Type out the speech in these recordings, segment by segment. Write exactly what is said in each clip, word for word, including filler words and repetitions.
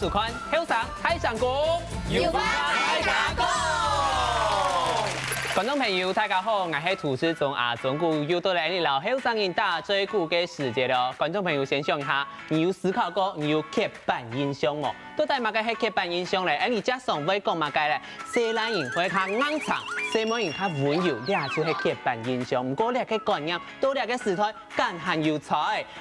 收看《後生大聲公》，有話大家講。觀眾朋友，大家好，𠊎係主持人阿忠哥，又到了𠊎俚摎後生人打嘴鼓个時節了。觀眾朋友，先想一下，你有思考過你有刻板印象無？到底麼个係刻板印象咧？𠊎俚這下會講麼个咧？細賴人會較硬頸，細妹人較溫柔，這就係刻板印象。毋過這个觀念到這个時代， 敢還有在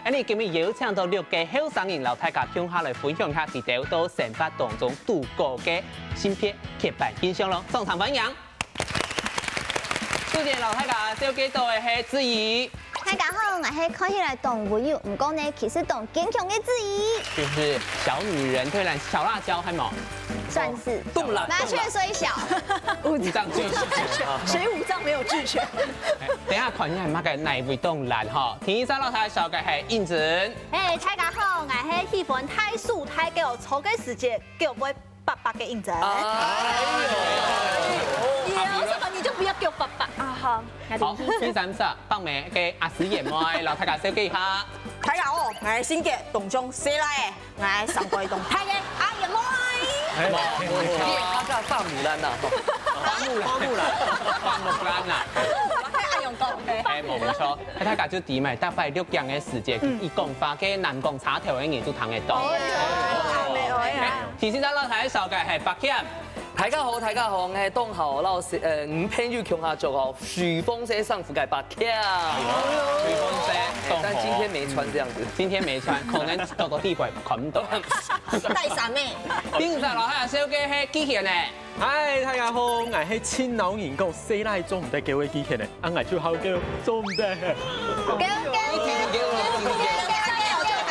？𠊎俚今日邀請到六个後生人，摎大家共下來分享一下佢兜到生活當中堵過个性別刻板印象囉。掌聲歡迎！首先摎大家紹介到个係子怡。大家好，𠊎係看起來當溫柔，毋過呢，其實當堅強个子怡。就是小女人，對啦，小辣椒，係無？算是。當然，麻雀雖小，五臟俱全。誰五臟沒有俱全？ 等一下看一下麼个哪一位當爛吼。第二隻摎大家紹介係映子。嘿，大家好，𠊎係喜歡大手大腳，吵个時節腳會發發个映子。哎喲，有什麼你就不要給我發發啊！好，好，第三隻，放梅个阿詩燕妹，摎大家紹介一下。大家好，𠊎係性格當像細賴仔。 𠊎上過當大个阿燕妹。哎，無，無，無，你阿家花木蘭吶，吼。花木蘭，花木蘭，花木蘭吶。阿勇哥。哎，無，無錯。哎，大家就知嘛，逐擺錄影个時節，嗯。佢講話，該南港車頭个人就聽得到。哦，哦，哦，哦。第四隻摎大家紹介係白謙。 大家好，大家好，𠊎係當好摎，呃，女朋友共下著哦，水紅色衫褲个白謙。水紅色，哎，但今天沒穿這樣子。今天沒穿，可能到到地方看不到。帶傘咩？第五隻摎大家紹介係機器人呢。嗨，大家好，𠊎係盡惱人講細賴做毋得噭个機器人，啊，𠊎就好噭，做毋得。噭，噭，噭，噭，噭，噭，噭，噭，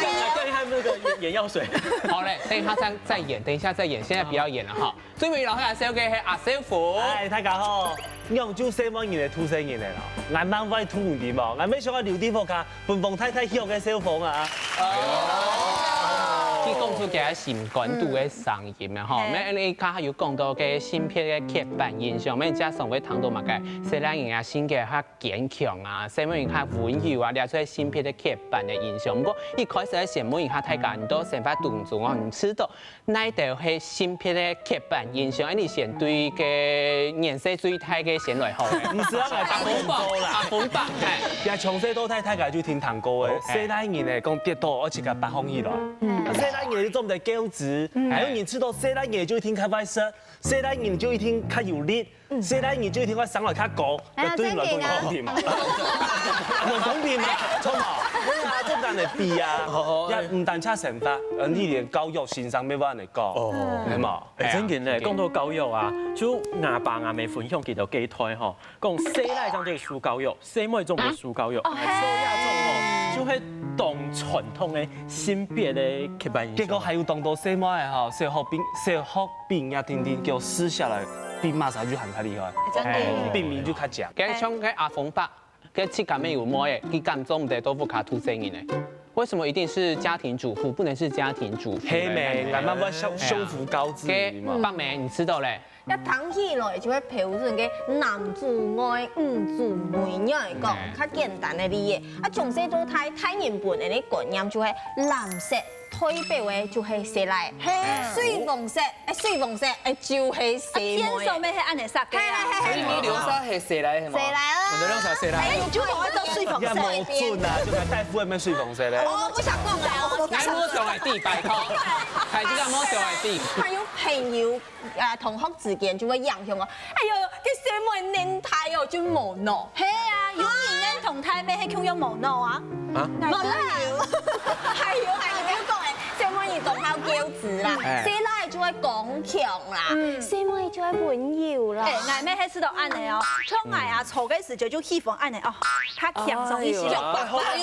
噭，還有那個眼藥水。好嘞，等一下再，再演，等一下再演，現在不要演了哈。 最尾摎大家紹介係阿少虎。嗨，大家好，仰就細妹人个渡細人仔囉。𠊎滿會渡你知無？𠊎乜想愛留在屋下，分黃太太畜个少虎啊。哦。佢講出佢个心肝肚个聲音啊，吼，嗯。乜恁呢，剛剛有講到个性別个刻板印象，乜這下會談到麼个，細賴人啊，性格較堅強啊，細妹人較溫柔啊，這就係性別个刻板个印象。毋過一開始愛先問一下大家，你到生活當中哦，你知道 哪兜係性別个刻板印象？恁呢先對个年歲最大个先來好了。毋係啊，𠊎阿峰伯，阿峰伯，嘿。也從細到大，大家就聽聽過个，哦。細賴人仔講跌倒，愛自家爬䟘起來。嗯。啊，細賴人仔就做毋得噭子，嗯。還有人知道細賴人仔就一定較會食，細賴人仔就一定較有力， 細賴人就一定會生來較高，哎呀，對你來講有公平嘛？真的啊。有公平嘛？著無？對啊，就恁樣比啊。哦，哦，也毋單淨生活，呃，你連教育先生乜會恁樣教，哦。係嘛？哎，真个呢，哎，講到教育啊，就吾爸吾姆分享佢兜个代吼，講細賴正做得受教育，細妹正做得受教育，哦，所以啊，種吼，就係當傳統个性別个刻板印象。結果還有當多細妹仔吼，小學畢，小學 畢業定定，叫我試下來，比馬上就還較厲害。真的。哎，比明就較強。該像該阿峰伯，該自家乜有妹仔，佢敢做毋得到屋下渡細人仔？為什麼一定是家庭主婦，不能是家庭主婦呢？係咩，𠊎乜會相，哎呀。相夫教子嘛。該伯姆，你知道咧？這聽起來就會標準个男主外，女主內，仰會講，哎。較簡單个理解。啊，從細到大，大人本來个觀念就係藍色 代表个就係細賴，嘿。水黃色，哎，水黃色，哎，就係細妹。啊，天生乜係恁樣設計啊。嘿，嘿，嘿，嘿。所以你留下係細賴係無？細賴啊。我的留下細賴。哎，你就無愛做水黃色。也無準啊，就該大夫有無水黃色咧？哦，毋好講啊，哦。𠊎無想愛知，拜託。大家無想愛知。還有朋友 啊，同學之間就會影響哦。哎喲，這細妹恁大哦，就無腦。係啊，有人恁樣大乜係共樣無腦啊。啊？無腦。還有，還有，就講欸，細妹人當好噭子啦，哎。細賴就會剛強啦，嗯。細妹就會溫柔啦。哎，𠊎乜係試著恁樣哦，像𠊎啊，吵个時節就喜歡恁樣哦，較輕鬆一些。哎喲，好，好，好，好。𠊎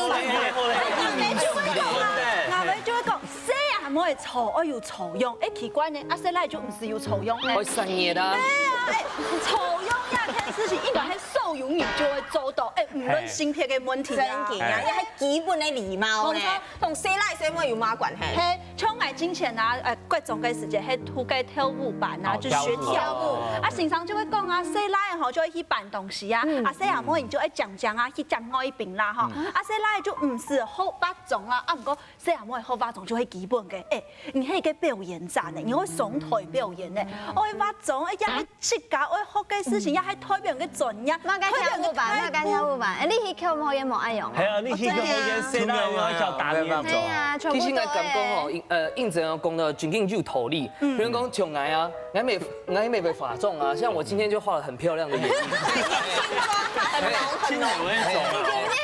乜就會講啊，𠊎乜就會講，細啊，莫吵，哎喲，吵樣，哎，奇怪呢，啊，細賴就毋係有吵樣呢。會生熱啊。哎呀，哎，吵樣呀，天生事情應該係所有人就會做到，哎，無論性別个問題啊。真个啊，也係基本个禮貌呢。無錯。同細倈細妹有麼關係？嘿，像𠊎之前啊，呃，國中个時節，係讀个跳舞班啊，哦，就學跳舞。跳舞。啊，先生就會講啊，細倈吼就會去搬東西啊，嗯。啊，細阿妹你就會講講啊，去講外一邊啦吼。嗯。啊，細倈就毋使學化妝啊，啊，毋過 細阿妹學化妝就係基本个，哎，你係一個表演者呢，你會上台表演呢，愛化妝，哎呀，自家愛學个事情，也係代表个專業，麼个跳舞班，麼个跳舞班，哎，你去跳舞也無愛用哦。係啊，你去跳舞也係啦，要教打臉。係啊，全部都係。其實𠊎感覺吼，應，呃，應徵講到真正有道理。比如講像𠊎啊，𠊎每，𠊎每擺化妝啊，像我今天就畫了很漂亮的眼影。很矛盾哦。你今天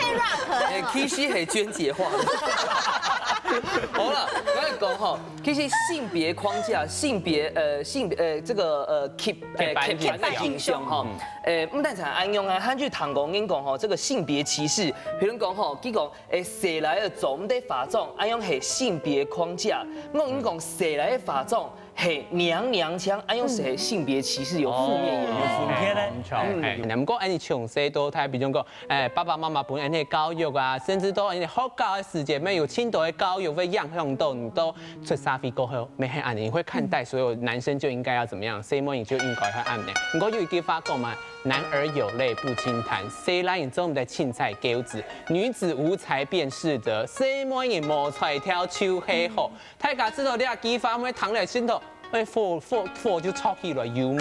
很rap哎，其實係娟姐畫的。好了，𠊎講吼，其實性別框架、性別，呃，性別，呃，這個，呃，刻，呃，刻板印象。刻板印象吼，呃，毋單淨恁樣啊，還有聽過人講吼，這個性別歧視，比如講吼，佢講，誒，細倈仔做毋得化妝，恁樣係性別框架。𠊎講細倈仔化妝， 係娘娘腔，恁樣係性別歧視，有負面影響。哦，有負面呢。嗯。哎，毋過恁樣從細到大，比如講，哎，爸爸媽媽分恁樣教育啊，甚至到恁樣學校个時節，乜有盡多个教育會影響到你到出社會過後，乜係恁樣，你會看待所有男生就應該要怎麼樣，細妹人就應該係恁樣。毋過有一句話講嘛，男兒有淚不輕彈，細倈人做毋得凊彩噭眵，女子無才便是德，細妹人無才調就係好。 大家知道這句話，毋會聽了心頭，哎，火，火，火就著起來，有無？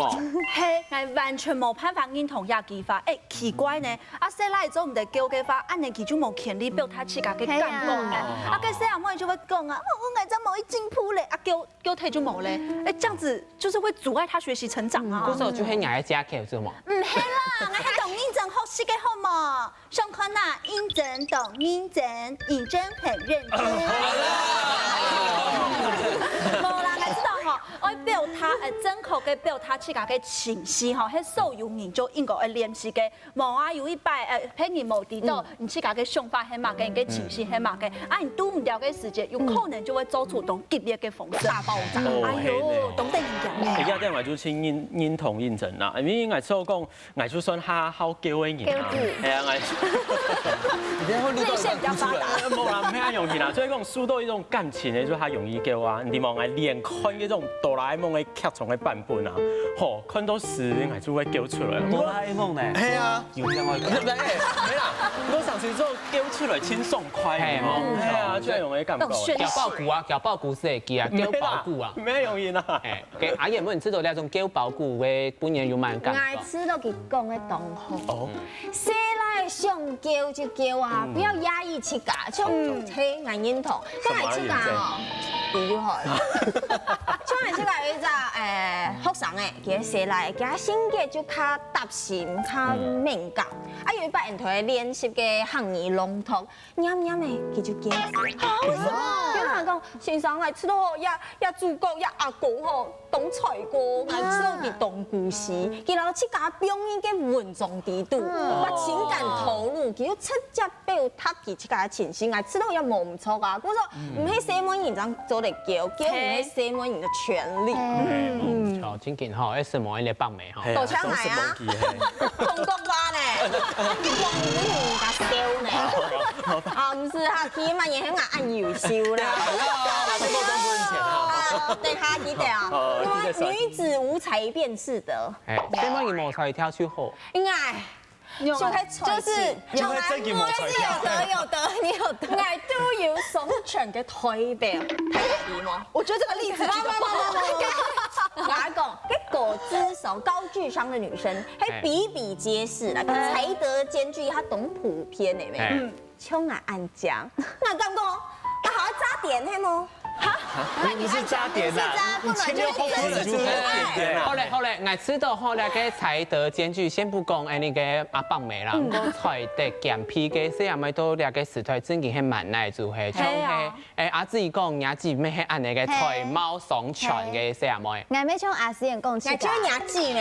嘿，𠊎完全無辦法認同這句話。哎，奇怪呢，啊，細倈做毋得噭个話，恁樣佢就無權利表達自家个感覺呢。係啊。啊，該細阿妹就會講啊，哦，𠊎正無去進步咧，啊，噭，噭忒就無咧。哎，這樣子就是會阻礙他學習成長啊。故所就係𠊎个借口，是無？毋係啦，𠊎係當認真學習个好無？ 想看啊，認真當認真，認真很認真。無啦，𠊎知道吼，愛表達，呃，正確个表達自家个情緒吼，係所有人就應該愛練習个。無啊，有一擺，呃，別人無知道，你自家个想法係麼个，你个情緒係麼个，啊，你堵毋著个時節，有可能就會做出當激烈个方式。大爆炸。哎喲，當得人驚。哎呀，這樣𠊎就真認，認同認真啦，因為𠊎知道講， 𠊎就算較好噭个人啊。噭眵。係啊，𠊎就，你這樣會錄到一半哭出來。界限比較發達。無啦，毋係恁容易啦。所以講，受到一種感情个，就較容易噭啊。你望𠊎連看該種哆啦A夢个劇場个版本啊，吼，看到時𠊎就會噭出來。哆啦A夢呢？係啊。有這樣會噭。哎，沒啦，我常常做噭出來，輕鬆快。係，哦。係啊，就有種感覺。當炫耀。攪包谷啊，攪包谷係會記啊，沒啦，攪包谷啊。沒有贏啊。哎。 OK，阿燕，你知道這種攪包谷个本人有麼个感覺？𠊎知道佢講个當好。哦。細倈想攪就攪啊，嗯。不要壓抑自家，像，嗯。嘿，𠊎認同。像𠊎自家哦，比如吼，像𠊎自家有一隻，誒，學生誒，佢个細倈，佢个性格就較貼心，較敏感。嗯。啊，有一擺𠊎同佢練習个客語朗讀， 念念仔，佢就噭。啊，為什麼？佢同𠊎講，先生，𠊎知道吼，這，這主角，這阿公吼，當衰過，𠊎知道佢當孤栖，佢摎自家放在該文章裡肚，嗯。把情感投入，佢就直接表達佢自家个情緒，𠊎知道也無毋著啊。故所，毋係細妹人正做得噭，噭毋係細妹人个權利。嗯。嗯。好，正經吼，愛承蒙一個放妹吼。係啊，多謝你啊。多謝你，嘿。中國話呢，中國話你人家笑呢。 啊，毋係哈，佢嘛也很恁優秀啦。對啊，對啊，這個都不用錢哈。啊，等下記得啊。哦，記得刷。女子無才便是德。哎，細妹人無才調就好。應該，就係才氣。就是，就係正經無才調。有德有德，你有德。𠊎都有雙全个代表，大家知無？我覺得這個例子舉得不好。𠊎講，該高智商、高智商的女生，還比比皆是啦，哎。才德兼具，它當普遍的，哎。嗯。 像𠊎恁樣，𠊎感覺，啊，好像炸點係無？哈？你不是炸點啦，你前面後面就有點點啦。好咧，好咧，𠊎知道吼，這個才德兼具，先不講，哎，那個阿放妹啦，嗯。毋過才德兼備个，細阿妹到這個時代，正經係蠻難做个，像係，係啊。哎，阿志講，若姊妹係恁樣个才貌雙全个細阿妹。𠊎乜像阿詩人講自家。𠊎就若姊呢。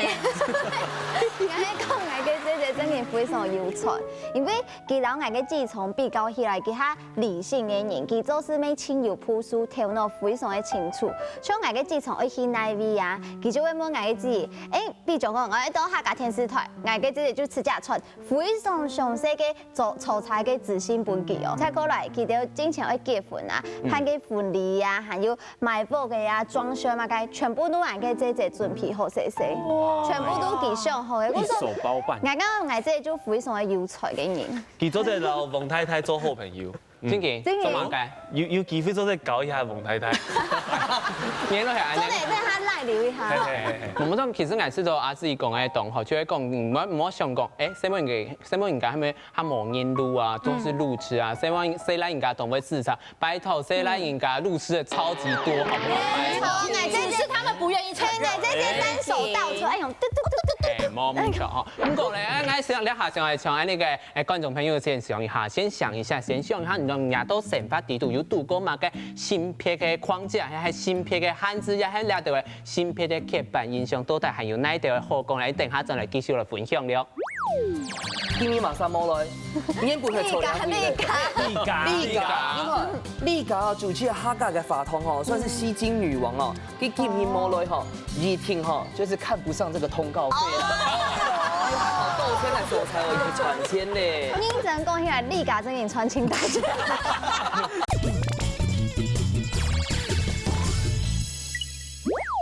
𠊎講𠊎个姐姐真个非常有才，因為佢摎𠊎个姊丈比較起來，佢較理性个人，佢做事乜盡有步數，頭腦非常个清楚。像𠊎个姊丈愛去哪位啊，佢就會問𠊎个姊，誒，比如講𠊎愛到客家電視台，𠊎个姊姊就直接傳非常詳細个坐坐車个資訊分佢哦。再過來，佢兜進前愛結婚啊，辦个婚禮啊，還有 買屋个啊、裝修嘛，該全部都恁个姊姊準備好勢勢，全部都佢想好个。一手包辦。𠊎講𠊎姊姊就非常个有才个人。佢做得摎王太太做好朋友，真个，真个做麼个？有有機會做得搞一下王太太。原來係恁樣。做得在他賴留一下。我們當其實𠊎試著阿志講个當好，就係講，毋好毋好想講，誒，細妹人家細妹人家係毋係較無認路啊，總係路痴啊，細妹細倈人家當會自殺。 拜託，細倈人家路痴个超級多，好不好？拜託。只是他們不願意承認。對，這些單手倒出，哎呦，嘟嘟嘟嘟嘟。哎，無毋著吼。毋過咧，𠊎想這下想來像恁呢个，誒，觀眾朋友先想一下，先想一下，先想一下，你講你都生活裡肚有堵過麼个性別个框架，還係性別个限制，也係這兜个性別个刻板印象，到底還有哪兜个好講？來，等下再來繼續來分享了。 今日馬上無來，你也不會抽涼氣的。你講，你講，你講。你看，你講主持客家个話筒哦，算是吸金女王哦。你今日無來吼，一定吼就是看不上這個通告費啦。你還好鬥天來說才有一個賺錢呢。認真講起來，你講真个賺錢大錢。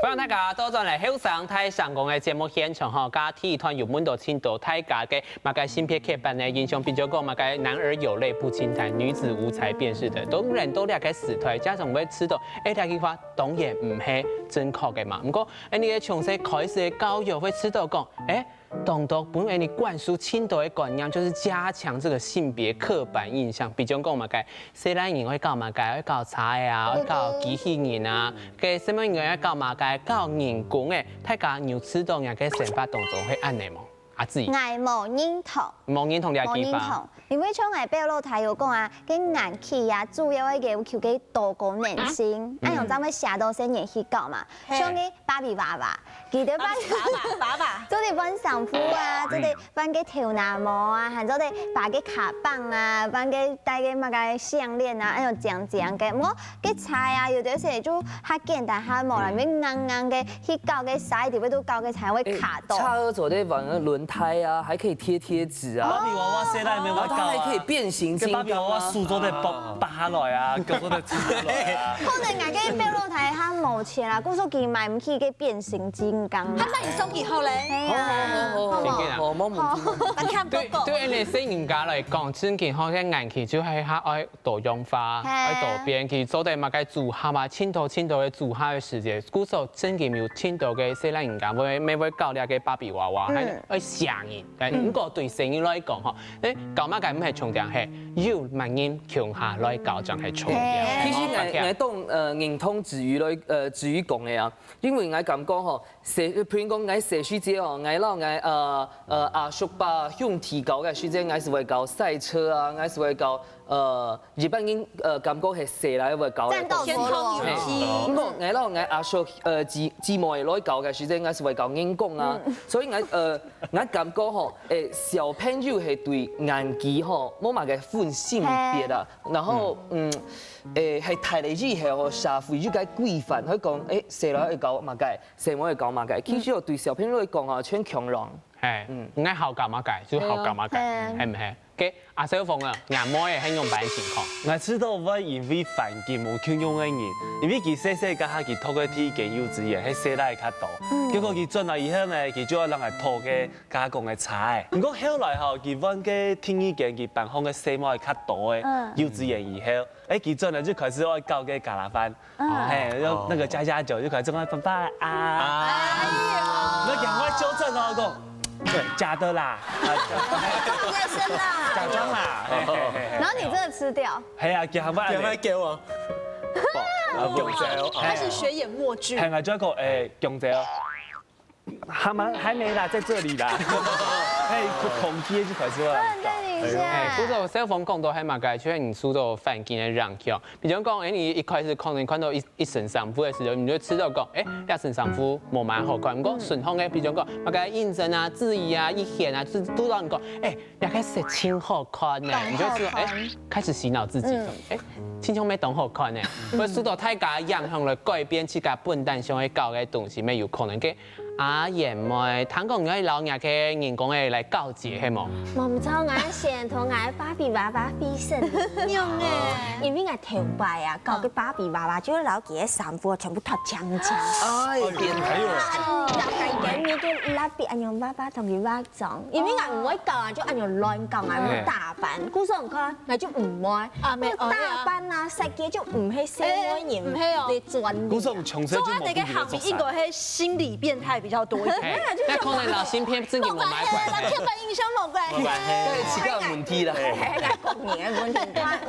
歡迎大家倒轉來後生大聲公个節目現場吼，頭先有問著盡多大家个麼个性別刻板个印象，比如講麼个男兒有淚不輕彈，女子無才便是德，當然到這个時代，家長會知著，誒，這句話當然毋係正確个嘛。毋過，誒，你个從細開始个教育會知著講，誒， 當多分𠊎兜灌輸盡多个觀念，就是加強這個性別刻板印象。比如講麼个，細倈人愛搞麼个，愛搞車仔啊，愛搞機器人啊，該細妹人愛搞麼个，搞人工个，大家有試著𠊎个生活當中會恁呢無？阿志，𠊎無認同，無認同這句話。無認同，因為像𠊎表老弟有講啊，該年紀啊，主要愛要求个多功能性，恁樣正會寫到細人去搞嘛。像該芭比娃娃，佢兜芭比娃娃。 做得扮衫褲啊，做得扮个頭那毛啊，還做得擺个卡棒啊，扮个戴个麼个項鏈啊，恁樣靚靚个。毋過个菜啊，有兜時就較簡單較無啦，因為硬硬个去搞个啥，一定會都搞个才會卡到。車車做得玩輪胎啊，還可以貼貼紙啊，芭比娃娃細倈妹會搞啊，然後它還可以變形金剛啊。芭比娃娃手做得拔拔下來啊，腳做得伸下來啊。可能𠊎个表老弟較無錢啦，故所佢買毋起个變形金剛。還買你送以後嘞？係啊，哦，好無？好，好，好，好，好。把你喊哥哥。對對，恁呢細人家來講，真經好个眼界就係較愛多樣化，嘿。愛多變，去做得麼个組合啊，盡多盡多个組合个時節，故所真經有盡多个細倈人家會乜會搞這个芭比娃娃，還愛嚇人。但毋過對細人來講吼，誒，搞麼个毋係重點，係有麼人共下來搞正係重點。其實𠊎𠊎當呃認同子瑜來呃子瑜講个啊，因為𠊎感覺吼，細，譬如講𠊎細時節哦，𠊎摎𠊎呃呃阿叔伯兄弟搞个時節，𠊎係會搞賽車啊，𠊎係會搞呃一般人呃感覺係細倈會搞个東西。戰鬥陀螺。嘿，毋過𠊎摎𠊎阿叔呃姊姊妹來搞个時節，𠊎係會搞硬功啊，所以𠊎呃𠊎感覺吼，誒小朋友係對年紀吼無麼个分性別啊，然後嗯。 誒，係大了以後吼，社會有个規範，佢講，誒，細倈愛搞麼个，細妹愛搞麼个，其實對小朋友來講啊，全共樣。係，𠊎好搞麼个就好搞麼个，係啊。係毋係？該阿小鳳啊，若妹仔係仰般情況？𠊎知道會因為環境無共樣个人，因為佢細細个下佢讀个第一間幼稚園係細倈較多，結果佢轉來以後呢，佢就愛摎𠊎討个加工个差。毋過後來吼，佢換个第二間佢班項个細妹較多个幼稚園以後， 哎，佢轉來就開始愛搞个卡拉飯，嘿，用那個家家酒就開始講爸爸啊，那趕快糾正哦，講，對，假的啦，夜深啦。假裝啦，嘿嘿嘿嘿然後你真的吃掉，嘿啊，佢還會你還給我，啊，不開始學演默劇。嘿，我就講，哎，強姐哦，還蠻還沒啦，在這裡啦，嘿，不恐懼就開始了。對你哎，故所小鳳講到還蠻个，就係你受到環境个影響。比如講，哎，你一開始可能看到一一身衫褲个時候，你就知道講，哎，這身衫褲無蠻好看。毋過順風个，比如講，麼个應徵啊、質疑啊、意見啊，就都讓你講，哎，這个色真好看呢，你就知道，哎，開始洗腦自己，哎，青春美當好看呢，會受到大家影響來改變自家本旦想愛搞个東西，乜有可能个。 阿燕妹，聽講你愛摎若个人講个來告解，係無？無毋著，𠊎先同𠊎芭比娃娃飛升。仰仔？因為𠊎頭擺啊，搞个芭比娃娃就會摎佢个衫褲全部脫淨淨。哎，變態哦！大家跟你个蠟筆，哎喲，娃娃同佢畫像，因為𠊎毋會搞啊，就哎喲亂搞啊，打扮。故所你看，𠊎就毋會。啊，無打扮啊，設計就毋係細妹人，毋係哦。你專業。故所從小就無。做恁樣个行業應該係 心理變態比較多一點。哎，那可能老新片自己無買過。刻板印象無關。無關。對，自家問題啦。哎，講你个問題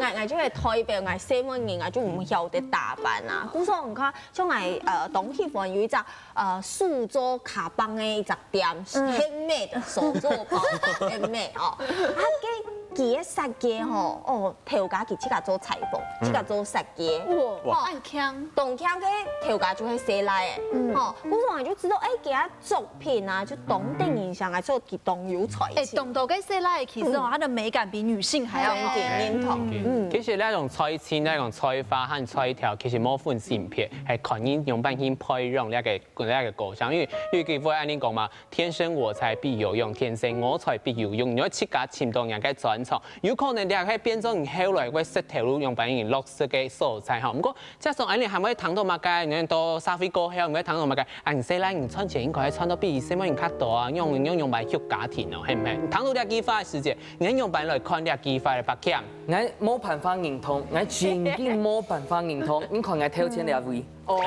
，𠊎𠊎就係代表𠊎細妹人，𠊎就毋曉得打扮啊。故所你看，像𠊎呃東區份有一隻呃手做卡邦个一隻店，handmade手做包handmade哦，啊，佢佢个設計吼，哦，頭家佢自家做裁縫，自家做設計，哇，哇，恁強。當強个頭家就係細賴仔，吼，故所𠊎就知道，哎，佢个 作品啊，就當得人惜，𠊎做佢當有才情。哎，當多个細賴其實哦，她的美感比女性還要好。認同，嗯。其實那種才情、那種才華和才調，其實無分性別，係看人樣般去培養那個那個過程。因為有句話恁樣講嘛，天生我材必有用，天生我材必有用。你愛自家尋到人个專長，有可能你還可以變成你後來會食頭路樣般落實个所在哈。毋過 加上恁樣還會談到麼个？你到社會過後，你會談到麼个？啊，你細賴你賺錢應該賺到比細妹人較多啊，用用用擺畜家庭哦，係毋係？談到這句話个時節，你用擺來看這句話个白camp。𠊎無辦法認同，𠊎真經無辦法認同。你看𠊎頭前這位，哦，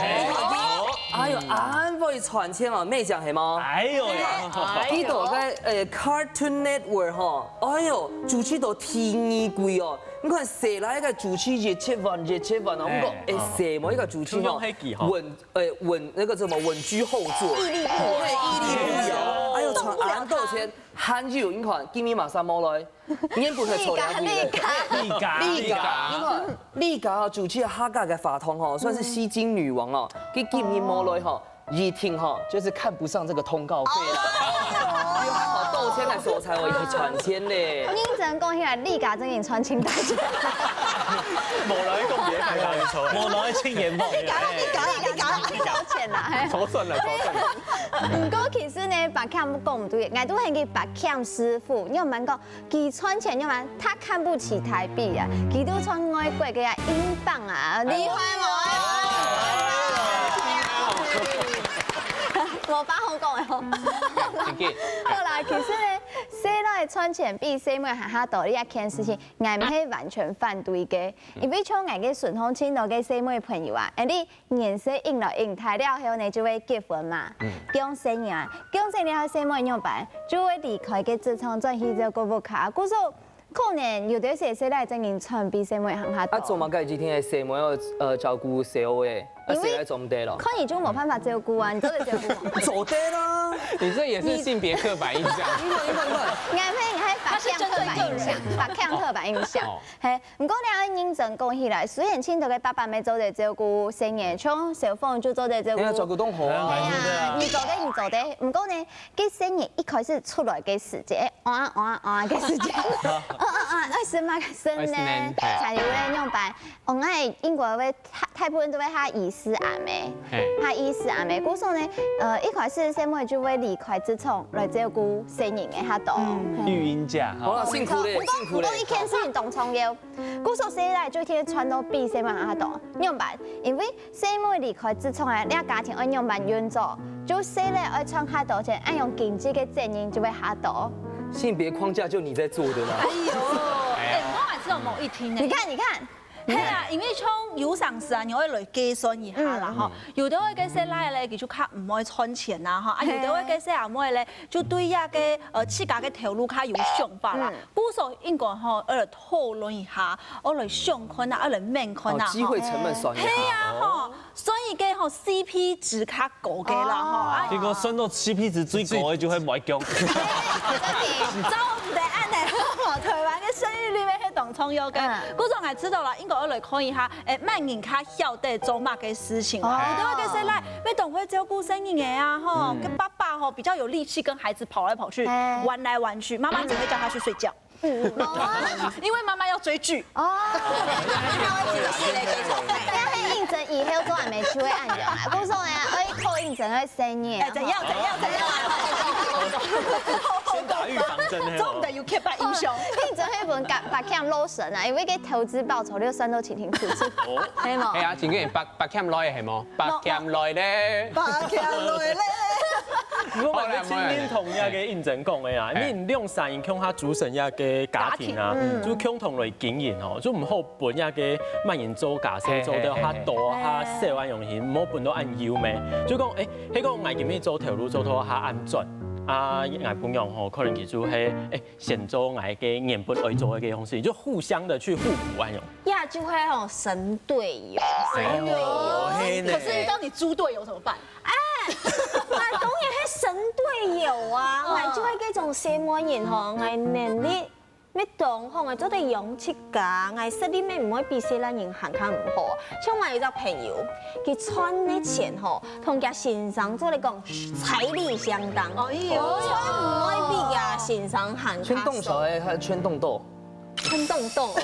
哎喲，恁會賺錢哦，妹講係無？哎喲呀，佢到該呃 Cartoon Network 吼，哎喲，主持到第二季哦，你看細賴个主持一七萬一七萬哦，毋過 哎，細妹个主持吼，中央黑記吼。穩，哎，穩，那個什麼，穩居後座。屹立不搖。對，屹立不搖。哎喲，賺恁多錢，還有，你看，今日馬上無來，原本還坐兩位咧。麗佳，麗佳，你看，麗佳哦，主持客家个話筒吼，算是吸金女王哦，佢今日無來吼，一定吼，就是看不上這個通告費啦。哦。有還好多錢來收財，我一直賺錢咧。認真講起來，麗佳真經賺錢大錢。 無來講別个，無來青年夢。你搞，你搞，你搞，你搞錢啦，嘿。抽算了，抽算了。毋過其實呢，白camp講毋對，𠊎都喊佢白camp師傅，你有問講，佢賺錢，你有問，他看不起台幣啊，佢都賺外國个啊，英鎊啊，厲害無？無法好講个吼。好啦，其實呢，細賴賺錢比細妹還較多，這件事情，𠊎毋係完全反對个。 因為像𠊎个身項盡多个細妹朋友啊，𠊎等年歲應來應大了後呢，就會結婚嘛，降細人啊，降細人後細妹仰般，就會離開个職場轉去照顧屋下，故所可能有兜時細賴正經賺比細妹還較多。啊，做麼个一定係細妹愛呃照顧細妹？啊，因為細賴做毋得咯？看你就無辦法照顧啊，你做得照顧嗎？做得啦。你這也是性別刻板印象。你看，你看，你看。𠊎係，𠊎係白camp刻板印象，白camp刻板印象。哦。 嘿，毋過你愛認真講起來，雖然盡多个爸爸乜做得照顧細人，像小鳳就做得照顧。哎呀，照顧當好啊。哎呀，你做得，你做得。毋過呢，該細人一開始出來个時節，哇哇哇个時節，啊啊啊，愛生嘛生呢，愛生呢，才有咧樣般。哦，𠊎應該會大大部分都會喊醫師阿姆，嘿。喊醫師阿姆。故所呢，呃，一開始細妹就會離開職場來照顧細人个較多。嗯。嘿。育嬰假，哈。好了，辛苦咧，辛苦咧。毋過，毋過一件事情當重要。 故所細賴就天天賺到比細妹還較多，仰般？因為細妹離開職場啊，這家庭愛仰般運作？就細賴愛賺較多錢，恁樣經濟个責任就會較多。性別框架就你在做的啦。哎喲，哎，我還是有某一天呢。你看，你看，係啊，因為像有常時啊，你愛來計算一下啦，嗯。吼，有兜个細賴咧，佢就較毋愛賺錢啦，吼，啊，有兜个細阿妹咧，就對這个呃自家个頭路較有想法啦。嗯。故所應該吼，愛來 討論一下，愛來想看啊，愛來問看啊，哦，機會成本算一下。係啊，吼，所以个吼，C P值較高个啦，吼，哦。啊，結果算到C P值最高个就會買強。真的，做毋得恁樣，吼，台灣重要个。嗯。故所𠊎知道啦，應該愛來看一下，誒，麼人較曉得做麼个事情。哦。有兜个細倈，愛當會照顧細人仔啊，吼，嗯。个爸爸吼比較有力氣跟孩子跑來跑去，哎。玩來玩去，媽媽只會叫他去睡覺。嗯，嗯。因為媽媽要追劇。哦。該係認真以後做阿姆就會恁樣啊。故所呢，愛靠認真个細人。哎，怎樣，怎樣，怎樣？先打預防針，嘿。做毋得有刻板印象。認真係分白，白欠老神啊，因為个投資報酬率算到清清楚楚。哦。係無？係啊，真个白，白欠來个係無？白欠來咧。白欠來咧。毋過𠊎真認同該个認真講个啊，好啦，好啦。因為兩儕人共下組成一個家庭啊，家庭，嗯。就共同來經營吼，就毋好分該个麼人做家事，嘿，做到較多、嘿，嘿。較少恁樣形，毋好分到恁幼咩。就講，誒，該个𠊎今日做頭路做到較恁賺，啊，𠊎餔娘吼，可能佢就係，誒，先做𠊎个原本愛做个該項事情，就互相的去互補恁樣。呀，就會吼，神隊友。哎喲，神隊友。嘿呢。可是遇到你豬隊友怎麼辦？哎，那當然係神隊友啊，哦。𠊎就係該種細妹人吼，𠊎能力 乜當好，𠊎做得養自家，𠊎實力乜毋會比細倈人還較毋好。像𠊎有一隻朋友，佢賺个錢吼，同佢先生做得講財力相當，哎喲。賺毋會比佢先生還較少。賺當少欸，還賺當多。賺當多，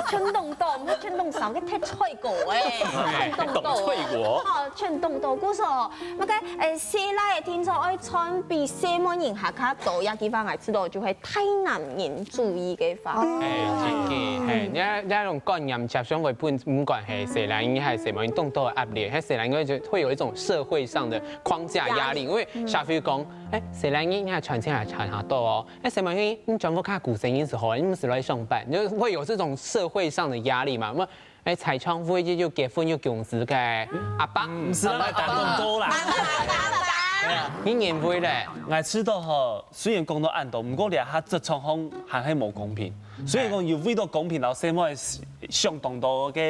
賺當多，毋係賺當少，該忒菜果欸，賺當多。當菜果。哦，賺當多，故所，那個，誒，細倈个定著愛賺比細妹人還較多，這句話𠊎知道就係 大男人主義个話。哎，真个，嘿，你，你該種觀念，接上會分，毋管係細倈人還係細妹人，當多个壓力。該細倈人就會有一種社會上的框架壓力，因為社會講，哎，細倈人你還賺錢還賺較多哦，哎，細妹人你轉屋下顧細人就好，你毋使來上班，就會有這種社會上的壓力嘛。那麼，哎，在場唯一有結婚有公司个阿伯，毋係啦，打工仔啦。你認為咧？𠊎知道吼， 雖然講到恁多，毋過這下職場上還係無公平。雖然講有為著公平，摎細妹仔想當多个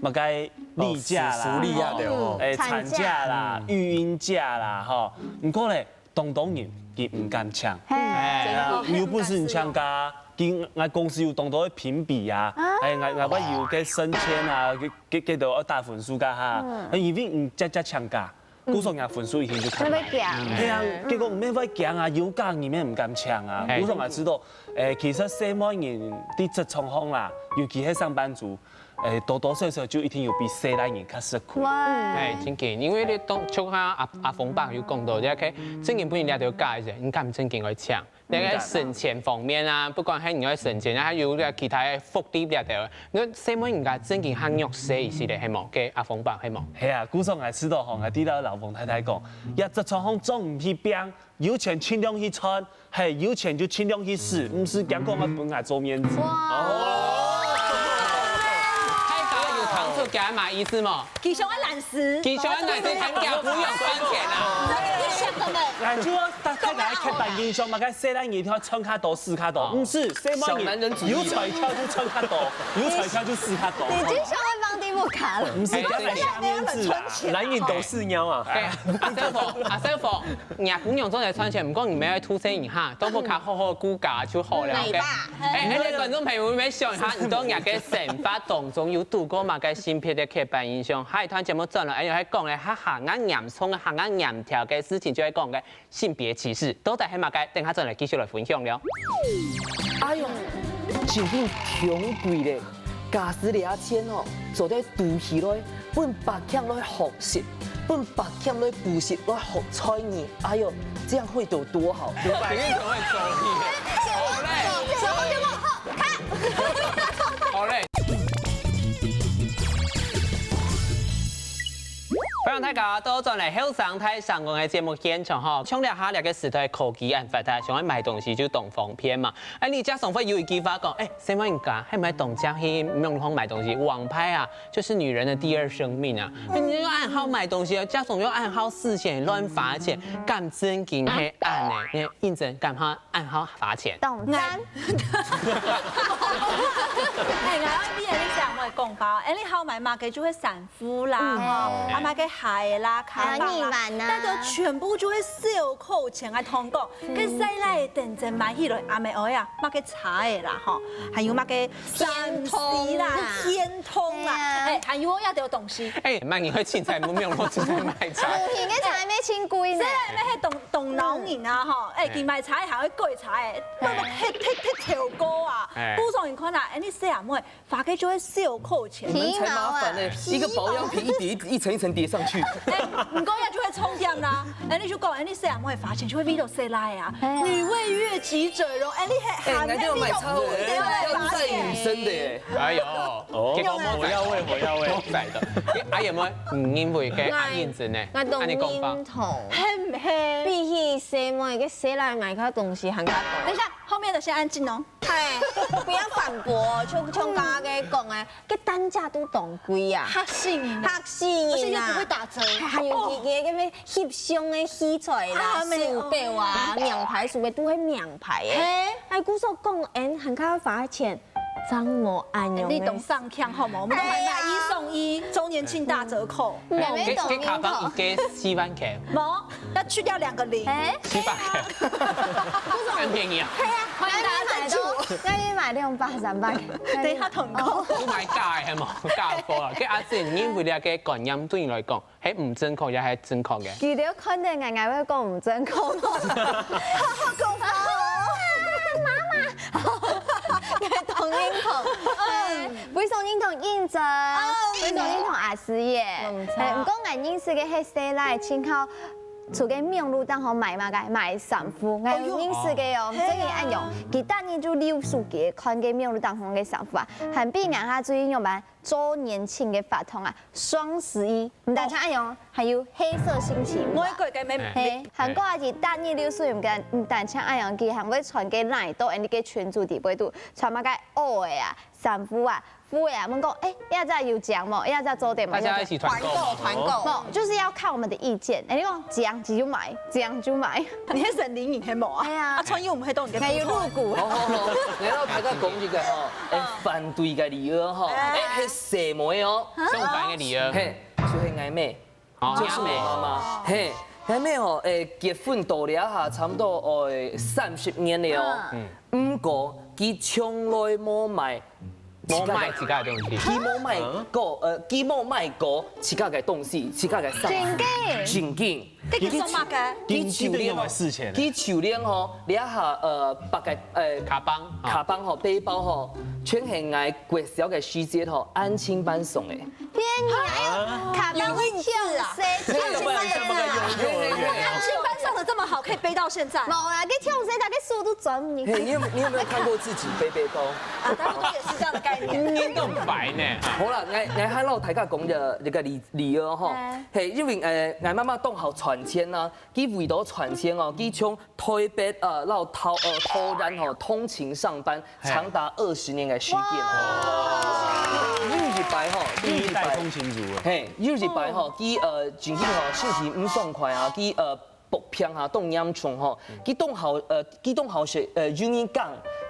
麼个例假啦，哦，福利啊，對哦。誒，產假啦，產假。嗯。育嬰假啦，吼。毋過咧，當多人佢毋敢請。嘿，哎，真个。有本事你請假，佢，𠊎公司有當多个評比啊，啊。哎，𠊎，𠊎會有个升遷啊，該，該，該都愛打分數个哈。嗯。因為你直接請假， 故所人分數一定就較低。會驚。係啊，結果毋免會驚啊，有假人乜毋敢請啊。嘿。故所𠊎知道，誒，其實細妹人在職場上啦，尤其係上班族，誒，多多少少就一定有比細倈人較辛苦。哇。哎，真个，因為你當，就像阿，阿峰伯有講到，這个正經分人這條假个人，你敢正經愛請？ 該个升遷方面啊，不管係你愛升遷啊，還有該其他个福利這兜，該細妹人家正經較弱勢一息咧，係無？該阿峰伯係無？係啊，故所𠊎知道吼，𠊎知摎老公太太講，這職場上做毋起兵，有錢盡量去賺，係，有錢就盡量去使，毋使驚講愛分𠊎做面子。哇！哦。大家有聽出佢麼意思無？ 佢想愛懶尸。佢想愛懶尸，喊佢餔娘賺錢啊。你想得呢？𠊎就愛大，大家刻板印象嘛，該細倈人一定愛賺較多、使較多，哦。毋係，細妹人有才調就賺較多，有才調就使較多。你就想愛放低不卡了。毋係，哎，講來下面子啦，哎，對。男人都是鳥啊。哎，阿師傅，阿師傅，若餔娘做得賺錢，毋過你乜愛偷生一下，都不卡好好顧家就好了，OK？奶爸。哎，哎，觀眾朋友，你們想一下，你在你个生活當中有堵過麼个性別个刻板印象？下一段節目轉來，哎，還講个，哈哈，恁嚴重个，哈，恁嚴重个事情，就係講个性別歧視，到底係麼个？等下轉來繼續來分享了。哎喲，真正窮鬼咧！假使這錢哦，做得堵起來，分白欠來學習，分白欠來補習來學才藝，哎喲，這樣會有多好？五百塊就會收你。好嘞。好嘞。 歡迎大家倒轉來後生大聲公个節目現場吼，像這下這个時代科技恁發達，想愛買東西就當方便嘛。哎，你這上會有一句話講，哎，細妹人家，還買當正去網路買東西，網拍啊，就是女人的第二生命啊。哎，你又恁好買東西，家長又恁好使錢，亂花錢，敢正經係恁呢？你認真敢好恁好花錢？當然。哎，𠊎愛逼你想，我講吧，恁樣好買麼个就係衫褲啦，吼，啊買个鞋啦、卡包啦，還有耳環啊。該個全部就係小扣錢个通講，該細倈等陣買起來，阿姆哀啊，麼个車仔啦，吼，還有麼个三C啦、電筒啦，電筒啦。哎，還有哦，這兜東西。哎，買你會凊彩無用，我凊彩買車。無形个車仔買真貴呢。細倈買該動動腦筋啊，吼，哎，佢買車仔還會改車仔，都都忒忒忒超過啊。故所你看啊，哎，你細阿妹 花个就係小扣錢。你們才麻煩呢，皮毛啊。一個保養品一疊一一層一層疊上去。哎，毋過也就會重點啦。哎，你就講，哎，你細阿妹花錢就會為到細倈啊，哎呀。女為悅己者容，哎，你還哎，還還為到買超人，要再女生的耶。哎呦，哦，結果莫宰的，莫宰的。哎，阿姨有無？嗯，因為个阿燕子呢？我懂恁樣講吧。認同。係毋係？比起細妹个細倈買个東西還較多。等一下，後面的先安靜哦。 係，不要反駁，像像剛剛个講个，个單價都當貴啊，嚇死人啊！嚇死人啊！而且又不會打折。還有佢个个咩翕相个器材啦、啊，沒有。手錶啊、名牌手錶都係名牌个。嘿。哎，故所講，嗯，還較花錢，正無恁樣个。你懂上腔好嗎？我們都還買一送一，周年慶大折扣。 嗯，這這卡邦一個四萬塊，無，要去掉兩個零。哎，四百塊，很便宜啊。對啊，歡迎大家贊助。那你買兩百、三百。等一下團購。不買假的，係無？假貨啊！該阿信，你為了个觀念對你來講，係毋正確也係正確个？佢兜看到𠊎，𠊎會講毋正確無？好可怕哦！媽媽，𠊎當認同，非常認同應真，非常認同阿師爺。嗯。哎，毋過𠊎認識个係細倈，盡好在該網路當中買麼个，買衫褲。𠊎有認識个哦，哎喲，真个恁樣，佢逐日就溜手機看該網路當中个衫褲啊，還比𠊎下最近有買周年慶个活動啊，雙十一，毋單淨恁樣，還有黑色星期五啊。外國个妹妹。嘿，還過啊，佢逐日溜手機，毋單淨恁樣，佢還會傳个LINE到𠊎俚个群組底背肚，傳麼个襖仔啊、衫褲啊、 褲仔啊，問講，哎，這隻有靚無？這隻做得無？大家一起團購嘛。團購，團購。不，就是要看我們的意見。哎，你講靚就買，靚就買。你係神靈，你係無啊？哎呀。啊，穿衣服毋係都你个。還有露骨。好好好，然後大家講一個吼，哎，反對个理由吼，哎，係細妹哦。相反个理由。嘿，就係𠊎妹。 哦，就是我媽媽。嘿，𠊎妹吼，誒，結婚到這下差不多，誒，三十年了哦。嗯。毋過，佢從來無買，無買自家个東西。佢無買過，呃，佢無買過自家个東西，自家个衫。真个？真个。該佢做麼个？佢就連吼，佢就連吼，這下，呃，背个，呃，卡邦，哈。卡邦吼，背包吼，全係𠊎國小个時節吼，安親班送个。 天啊，哎喲，卡邦會嗆死，嗆死！那個不然像那個幼幼兒園哦。安親班上得這麼好，可以背到現在。無啦，該嗆死，大家手都轉毋入去。嘿，你有你有沒有看過自己背背包？啊，差不多也是這樣的概念。你都白呢。好啦，𠊎𠊎還摎大家講个這個理理由吼，哎。嘿，因為呃，𠊎媽媽當好賺錢啊，佢為著賺錢哦，佢從 台北，呃，到桃，呃，桃園吼，通勤上班，嘿。長達二十年个時間。哇！有一擺吼，有一擺，第一代通勤族啊。嘿，有一擺吼，佢，呃，真正吼，身體毋爽快啊，佢，呃，發病啊，當嚴重吼，佢當好，呃，佢當好食，呃，有人講，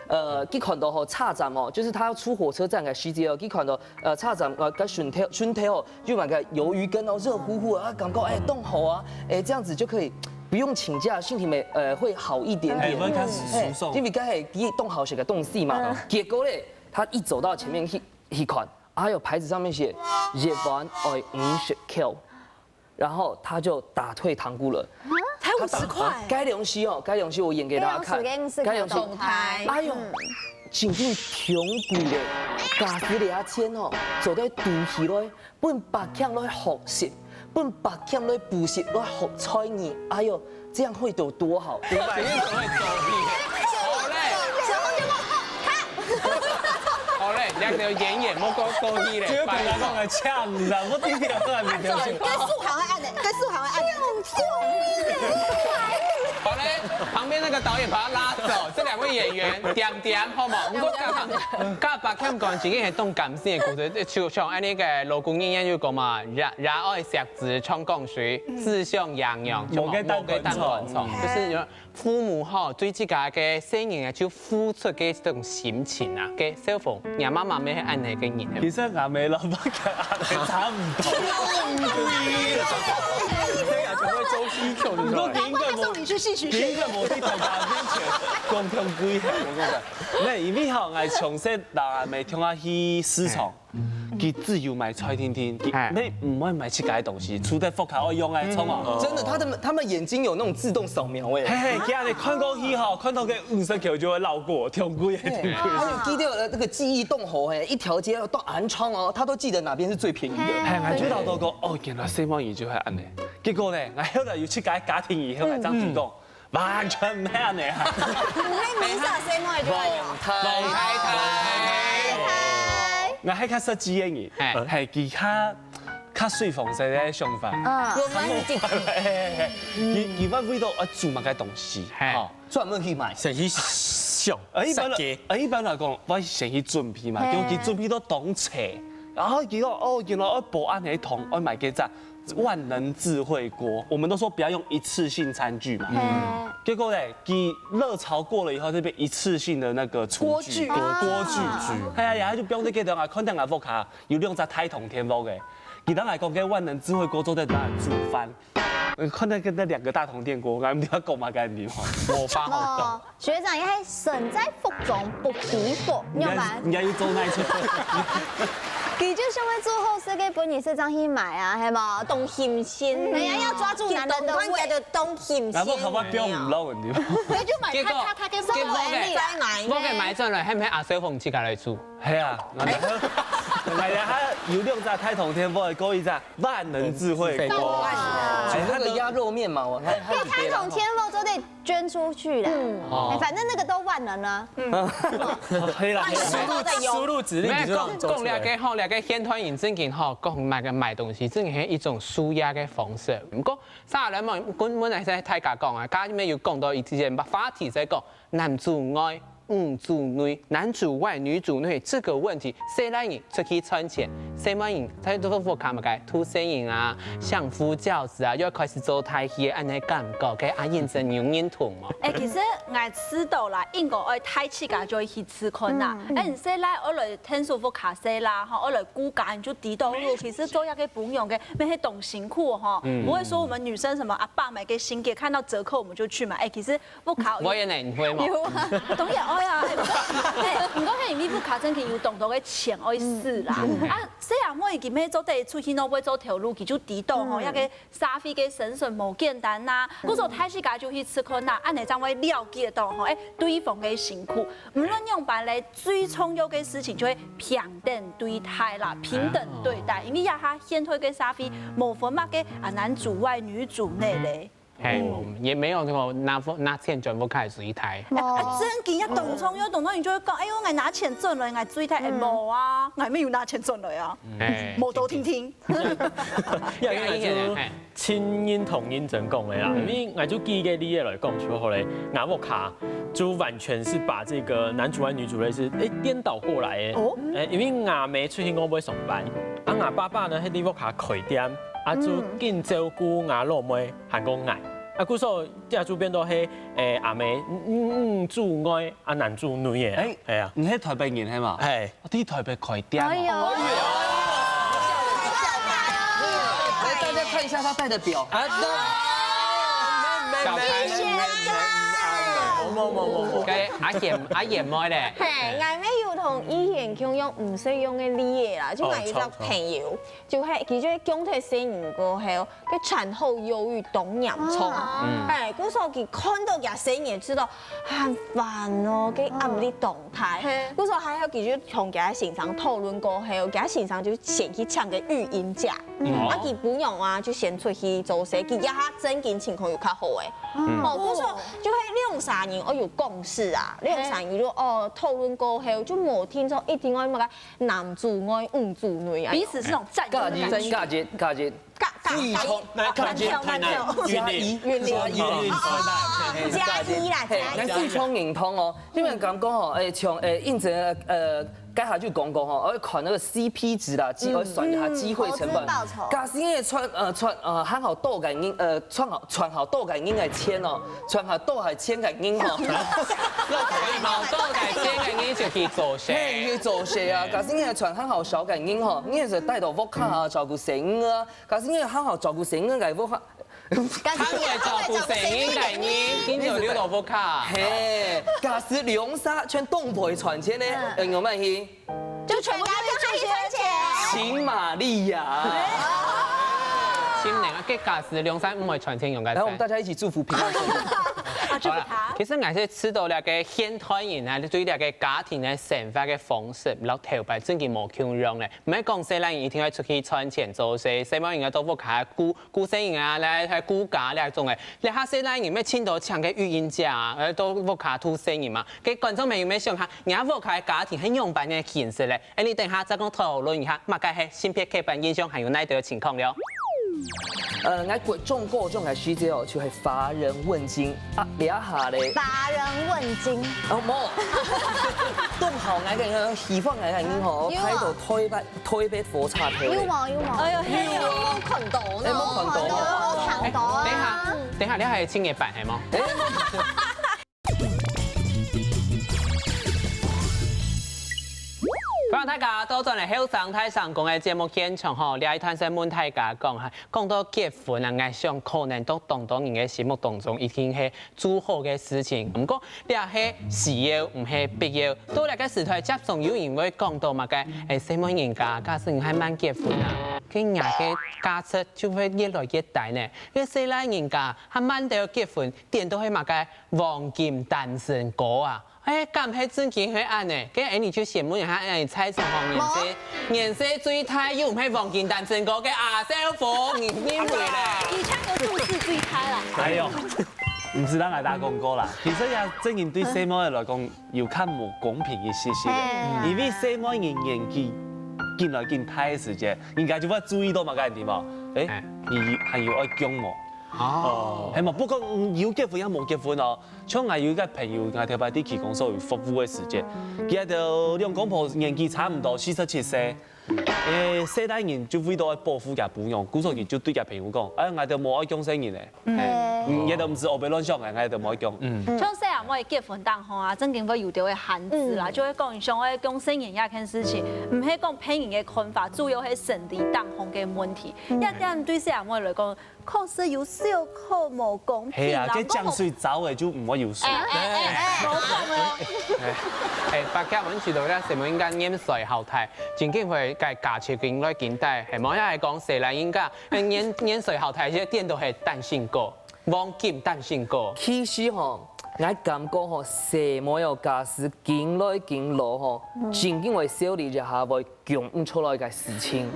呃，佢看著吼，車站哦，就是他要出火車站个時節哦，佢看著，呃，車站，呃，个脣頭，脣頭哦， 有買个魷魚羹哦，熱乎乎啊，感覺哎，當好啊，哎，這樣子就可以不用請假，身體沒呃會好一點點。哎，會開始舒爽。哎，因為該係佢當好食个東西嘛。嗯。結果咧，他一走到前面去去看，哎喲，牌子上面寫一碗愛五十塊，然後他就打退堂鼓了。才五十塊。該東西哦，該東西我演給大家看。該東西，該東西。哎喲，嗯。真正傷貴咧，假使這錢哦，做得貯起來， 分別人來學習，分別人來補習，來學才藝。哎喲，這樣會有多好？五百塊怎麼會夠力？好嘞。好嘞，兩個演員莫講夠力嘞，只有大家講來嗆，你知道嗎？我聽聽都還沒表現。該素涵會按呢，該素涵會按呢。好嘞，旁边那个导演把他拉走，这两位演员点点好吗？不过刚刚刚把看讲，其实也动感性的故事，就像哎那个老古人言有讲嘛，热热爱惜子长江水，子想爷娘，就嘛莫个当官唱，就是有父母吼对自家个生命啊，就付出个这种心情啊，给小凤，你妈妈没安那个人。其实阿妹老爸跟阿妹差不多。这样就会周期口就出来。应该送你去戏曲学院。第一个我对大家面前讲讲几下，我讲个，那因为吼，我从小到大每天啊去市场，佢只有买菜天天，佢你唔会买自家个东西，除了屋下爱用个，错嘛？真的，他的他们眼睛有那种自动扫描哎。嘿嘿，今日看过去吼，看到个五十球就会绕过，挺贵的，挺贵。还有记得那个记忆动猴哎，一条街都安昌哦，他都记得哪边是最便宜的。嘿，我知道到个哦，原来西方人就会安呢。结果呢，我后来有去改家庭以后，我张主讲，完全没安呢。你那米莎谁买就王来用。太太，我还较实际个人，哎还其他较水风式个想法。嗯，romantic。你你会为到要煮么个东西，嘿哈。专门去买。先去想呃，一般设计来，呃，一般来讲，我先去准备嘛，嘿尤其准备到当齐，然后结果哦，原来我保安系统，我买个只万能智慧锅，我们都说不要用一次性餐具嘛。嗯，结果嘞，佢热潮过了以后，这边一次性的那个厨具，锅具锅具，哎呀，然后就不用再给等啊，看等啊，屋下有两只大同电锅个，佢当来讲，个万能智慧锅做得拿来煮饭。呃，看那个那两个大同电锅，我们要讲嘛，跟你讲。我发好哦，学长，你还身在福中不知福，你要吗？你要又做那一次，佢就想要做好事个，本人是这样去买啊，系嘛？动心心，人家要抓住男人的胃，动心心。然后好吧，不要五楼，你。那就买结果他他他跟结果再买我给买转来，还没阿水凤自家来煮。系啊，我等下，我等下有两只大同电锅，过一只万能智慧锅。煮那个鸭肉面嘛，我看他被开桶天后都得捐出去啦。哦哎，反正那个都万能啊。可以啦，输入输入指令没你就让讲讲了你做出来。个吼，了个现代人正经吼，讲买个买东西，正经系一种舒压个方式。不过，啥人嘛，本本来在大家讲啊，刚刚有讲到一件话题在讲，男主外，女主内，男主外女主内这个问题，虽然你出去赚钱，虽然你在这个屋下么个，独身人啊，相夫教子啊，又开始做大戏，安尼感觉，个阿燕真有认同吗？哎，其实我知道啦，应该爱大自家就去试看啦。哎，你说来，我来天数不卡塞啦，哈，我来估价，你就知道，其实做一个朋友个，每天懂辛苦哈，不会说我们女生什么啊，爸买个新给看到折扣我们就去买。哎，其实不卡。我也呢，你会吗？有啊，当然爱啊，哎，不过，哎，不过迄因为不卡真正有当多个钱爱使啦。啊，虽然我已经没做得出去，我会做头路，佢就知道吼，那个 社会个生存无简单呐。故所大自家就去试看呐，安尼正会了解到吼，哎，对方个辛苦。无论样般咧，最重要个事情就会平等对待啦，平等对待。因为呀，哈，现代个社会无分么个啊，男主外女主内咧。哎，也没有那个拿拿钱全部开始一台。啊，真紧要懂重要懂重，你就会讲，哎呦，我拿钱赚了，我追他，哎，无啊，我还没有拿钱赚了呀，哎，无多听听。要应该就亲因同因真讲的啦，因为我就举个例子来讲就好嘞，我屋下就完全是把这个男主外女主类是哎颠倒过来的。哦，哎，因为我妹出去外面上班，啊，我爸爸呢，迄屋下开店，啊，就紧照顾我老妹，还讲我，啊，故所这就变到迄，哎，阿妹，嗯嗯，主外，啊，男主内的，哎哎呀，你是台北人是吗？哎。我在台北开店嘛。哎呦，来，大家看一下他戴的表。啊，那没没没没没，某某某某某。该阿贤阿贤妹咧，嘿，我也有同以前共样毋使用个例子啦，就我有一个朋友，就係佢就降脱生日过后，个产后忧郁当严重，哎，故所佢看到佢生日知道很烦哦，个压力当大，故所还好佢就同佢先生讨论过后，佢先生就先去请个育婴假，啊，佢不用啊，就先出去做事，佢一下正经情况又较好诶。哦，故所就係两三人哦有共识啊，两三人就哦讨论过后就无听说一定要么个男主外女主内啊，彼此是那种战争假日，的感觉。假日，假日，嘎嘎非常那看见台南、云林、加一，加一，云林、台南。加一啦，嘿，加一。那非常認同哦，因為感覺吼，哎，像哎，應徵呃，該下就講過吼，要看那個C P值啦，機會算一下機會成本。投資報酬。假使因為賺呃賺呃還好多个人呃賺好賺好多个人个錢哦，賺好多个錢个人吼。賺好多个錢个人就去做事。嘿，去做事啊！假使你係賺還好少个人吼，你係帶到屋下啊，照顧細人啊。假使你還好照顧細人个屋下，較會照顧細人个人，緊就留到屋下。嘿，假使兩儕全都毋會賺錢呢，要用麼去？就全部都去賺錢。請瑪利亞。心靈啊，該假使兩儕毋會賺錢用个。來，我們大家一起祝福平安順利。好啦，其實𠊎係知道這個現代人啊，對這個家庭个生活个方式，摎頭擺正經無共樣咧。 毋係講細倈人一定愛出去賺錢做事，細妹人愛到屋下顧顧細人啊，來來顧家這種个。這下細倈人乜盡多請个育嬰假啊，呃，到屋下渡細人嘛。該觀眾朋友乜想下，若屋下个家庭係仰般个形式咧？恁呢等下再講討論一下，麼个係性別刻板印象，還有哪兜情況了？呃，𠊎國中、高中个時節哦，就係乏人問津啊，這下咧。乏人問津。哦，無，當好𠊎个，喜歡𠊎个人吼，有啊。排到台北台北火車頭咧。有無有無？哎喲，嘿喲。有無看到呢？哎，無看到。有看到啊。等下，等下，你還有青年版係無？哎，歡迎大家倒轉來後生大聲公个節目現場吼，這一段先問大家講哈，講到結婚啊，𠊎想可能到當多人个心目當中一定係 祝賀个事情。毋過，這係需要，毋係必要。到這個時代，接種有人會講到麼个？哎，細妹人家，假使你還慢結婚啊，該若个價值就會越來越低呢。該細倈人家還慢兜結婚，顛倒係麼个黃金單身哥啊！哎，敢係正經係恁呢？該恁呢就先問一下，哎，在場方面係年歲最大又毋係黃金單身哥个阿少福，你認為咧？以前有注視最開啦。哎喲，毋係啦，𠊎打廣告啦。其實也正經對細妹來講，有較無公平一些些个，因為細妹人年紀緊來緊大个時節，人家就會注意到麼个，對無？哎，你還有愛降無？哦，係嘛？不管有結婚也無結婚哦，像𠊎有一個朋友，𠊎頭擺在區公所有服務个時節，佢兜兩公婆年紀差毋多四十七歲。 誒，細倈人就為著愛保護厥餔娘，故所佢就對厥朋友講：「哎，𠊎兜無愛降細人咧。」嗯，你兜毋使烏白亂想个，𠊎兜無愛降。嗯，像細阿妹結婚當中啊，正經會有兜个限制啦，就會講想愛降細人這件事情，毋係講別人个看法，主要係生理當中个問題。這點對細阿妹來講，確實有小可無公平啦。係啊，該江水燥个就毋會有水。哎哎哎哎，無講了。哎，八戒問起到這細妹人家年歲好大，正經會該價值緊來緊低，係無？也係講細倈人家，哎，年年歲好大，這顛倒係單身哥，黃金單身哥。其實吼，𠊎感覺吼，細妹哦，假使緊來緊老吼，正經會少一下會降毋出來个事情。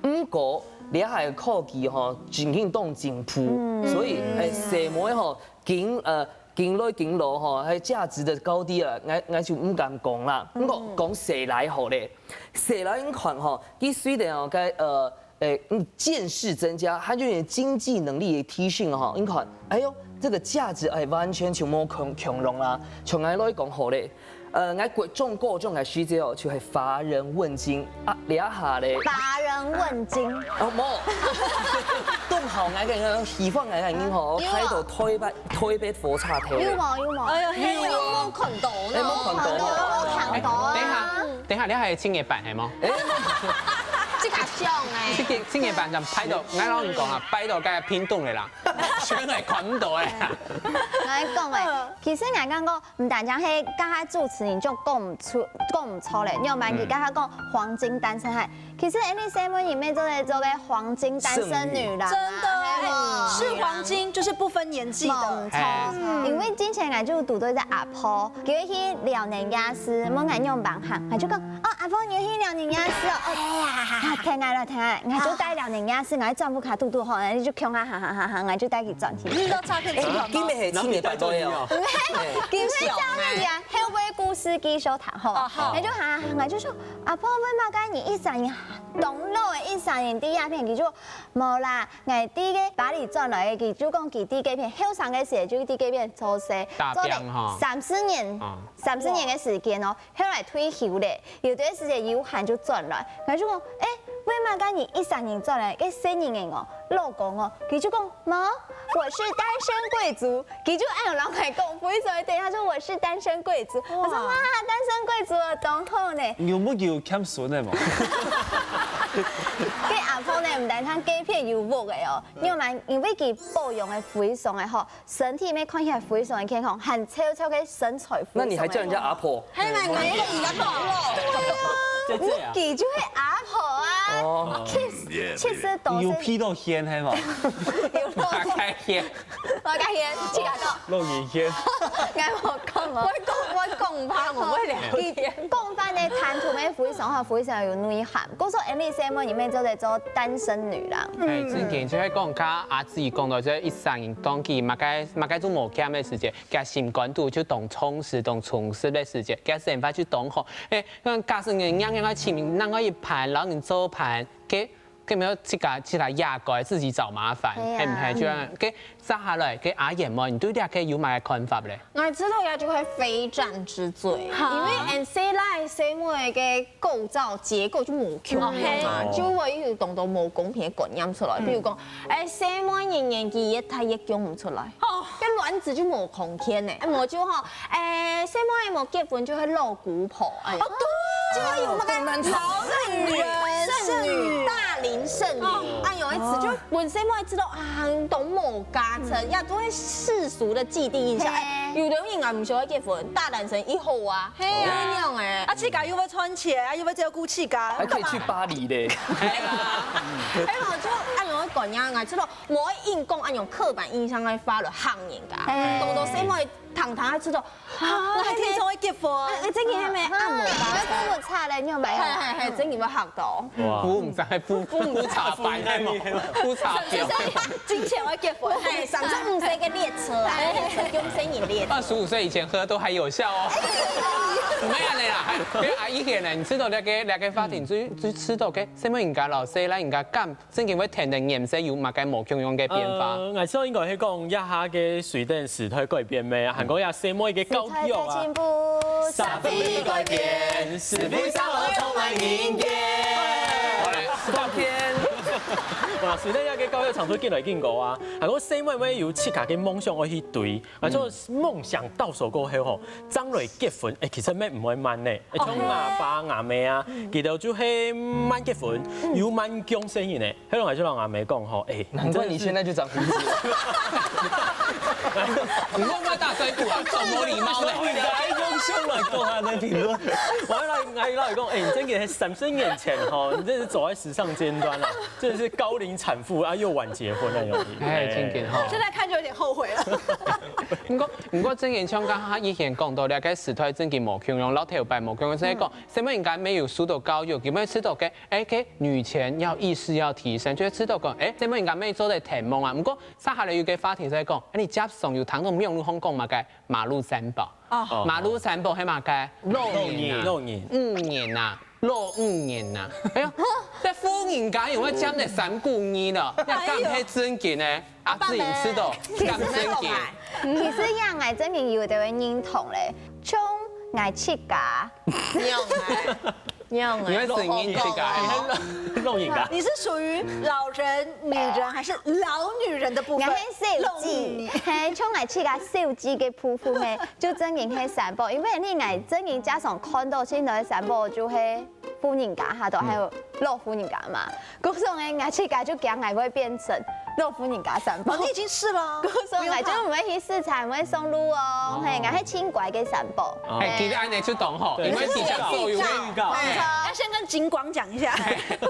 毋過，這下个科技吼，正經當進步，所以，哎，細妹吼，緊呃緊來緊老吼，還價值个高低啊，𠊎𠊎就毋敢講啦。毋過講細倈好咧，細倈你看吼，佢雖然哦，該呃 誒，嗯，見識增加，還有點經濟能力的提升哈。你看，哎喲，這個價值哎，完全就無共共樣啦。像𠊎來講好咧，呃，𠊎國中、高中个時節哦，就係乏人問津啊，這下咧，乏人問津。哦，無，當好𠊎个，喜歡𠊎个人吼，有啊。排到台北台北火車頭咧。有無有無？哎喲，嘿喲。有無看到呢？哎，無看到哦。有看到啊。等一下，等一下，你還有青年版係無？這個像哎。青年青年版就排到，𠊎摎你講啊，排到該屏東个啦，全來看毋到个。來講哎，其實𠊎感覺毋單淨係剛剛主持人就講毋出，講毋錯咧，你有蠻記剛剛講黃金單身漢，其實恁呢細妹人妹做得做个黃金單身女郎啊，真的係無？是黃金，就是不分年紀的。沒錯，因為之前𠊎就堵到一隻阿婆，佢去聊年夜市，問𠊎仰般行，𠊎就講，哦，阿婆你去聊年夜市哦，哦，啊，聽𠊎啦，聽𠊎，𠊎就帶聊年夜市，𠊎轉屋下堵堵好，𠊎就共下行行行行，𠊎就帶佢轉去。遇到詐騙集團嗎？今日係青年版都有。今日照片啊，後尾故事繼續談好。哦，好。那就行行行，𠊎就說，阿婆，為麼个你一儕人當老个，一儕阿英在這片，佢就無啦，𠊎在該巴黎轉來个，佢就講佢在該片後生个時節就在該片做事，打拚吼。做了三十年，啊。三十年个時間哦，後來退休咧，有段時間有閒就轉來，𠊎就講，欸，為麼个你一三年轉來，該細人仔哦，老公哦，佢就講，無，我是單身貴族，佢就恁樣摎𠊎講，非常个，他說我是單身貴族，我說哇，單身貴族哦，當好呢。有沒有欠孫的嘛？該阿婆呢，毋單淨該片有屋个哦，因為嘛，因為佢保養个非常个好，身體乜看起來非常个健康，還超超个身材非常个好。那你還叫人家阿婆？還蠻可以的。對啊。佢就係阿婆啊。哦。其實，其實都係有P到天係嘛？有咯。打開天。 我講佢自家講。錄影片。𠊎無講哦。我講，我講吧，我會聊天。佢講法呢，談吐乜非常好，非常有內涵。故所，恁樣細妹，你們做得做單身女郎。哎，正經，就係講，佢阿姊講到，這一生人當佢麼个，麼个都無欠个時節，佢心肝肚就當充實、當充實个時節，佢生活就當好。哎，像假使你樣樣愛請人，另外一盤，然後你做盤，給 根本自家，自家壓過，自己找麻煩，係啊。係毋係？就恁樣，該接下來，該阿燕妹，你對這個有麼个看法咧？𠊎知道呀，就會非戰之罪，哈。因為恁細倈細妹个構造結構就無共樣嘛，哦。就會有當多無公平个觀念出來。嗯。比如講，哎，細妹人年紀越大越降毋出來，哦。該卵子就無空間呢。哎，無就吼，哎，細妹無結婚就會老姑婆，哎呀。哦，對。 就會有那個老女人、剩女、大齡剩女，哦。啊，有一次就分細妹知道啊，都無家產，嗯。也都會世俗的既定印象。嘿。哎，有的人啊，毋想要結婚，大男生一號啊，嘿啊。哦。那樣哎。啊，自家又會賺錢，啊，又會照顧自家，還可以去巴黎嘞。哎，我就哎呦，管呀，哎，知道，無愛硬講，哎呦，刻板印象愛發了行人家，嘿。懂得細妹 糖糖啊，知道，啊，啊，𠊎還聽講愛結婚。哎，真个還無，啊，無吧？啊，真个差咧，你有買啊？嘿，嘿，嘿，真个有嚇到。哇。補毋知，補，補，補茶白，補茶婊。金錢愛結婚，嘿，三十五歲个列車啊，嘿，嘿，嘿。用生人列車。二十五歲以前喝都還有效哦。沒有了啦，還，還有啊，以前呢，你知道那個，那個法庭最，最知道个，什麼人家老師啦，人家敢 正經會跈等顏色有麼个無共樣个變化？呃，𠊎想應該係講，這下个隨等時代改變咩，還過這細妹个教育啊。時代在進步，社會改變，社會上有充滿人間。好嘞，stop。哇，隨等這个教育程度緊來緊高啊，還過細妹妹有自家个夢想愛去追， 啊，做夢想到手過後吼，正來結婚，哎，其實乜毋會慢呢。哎，像𠊎爸𠊎姆啊，佢兜就係慢結婚，又慢降細人呢。後來𠊎就摎𠊎姆講吼，哎，難怪你現在就長鬍子了。你會不會打嘴鼓啊？這種沒禮貌的。你還用胸來做他的評論？我還來，還來講，哎，你真的係三十年前吼，你真是走在時尚尖端了。 真的是高齡產婦啊，又晚結婚那種。哎，真的哈。現在看就有點後悔了。毋過，毋過，正經像剛剛以前講到，這个時代正經無共樣，老頭擺無共樣，所以講，細妹人家沒有受到教育，有沒有知道个？哎，个女權要意識要提升，就會知道講，哎，細妹人家沒做得甜夢啊。毋過，接下來有个話題在講，哎，你接上有聽到網路上講麼个馬路三寶？哦。馬路三寶係麼个？老人啊，老人。老人啊。 老女人啊！哎喲，這婦人家又會佔了三姑二了，這敢係正經呢？阿志，你知道，敢正經？其實呀，𠊎正經有兜會認同咧，像𠊎自家。你會承認自家係無？老人家。你是屬於老人、女人還是老女人的部分？𠊎係小姐，係，像𠊎自家小姐个部分呢，就正經係三寶，因為呢，𠊎正經加上看到現在个三寶就係 婦人家哈，都還有老婦人家嘛。故所呢，𠊎自家就驚𠊎會變成老婦人家三寶。哦，你已經是了。故所𠊎就毋會去市場，毋會送路哦，嘿，𠊎係盡乖个三寶。哎，其實恁樣就懂吼，對，因為其實所有的預告。哎，要先跟警廣講一下。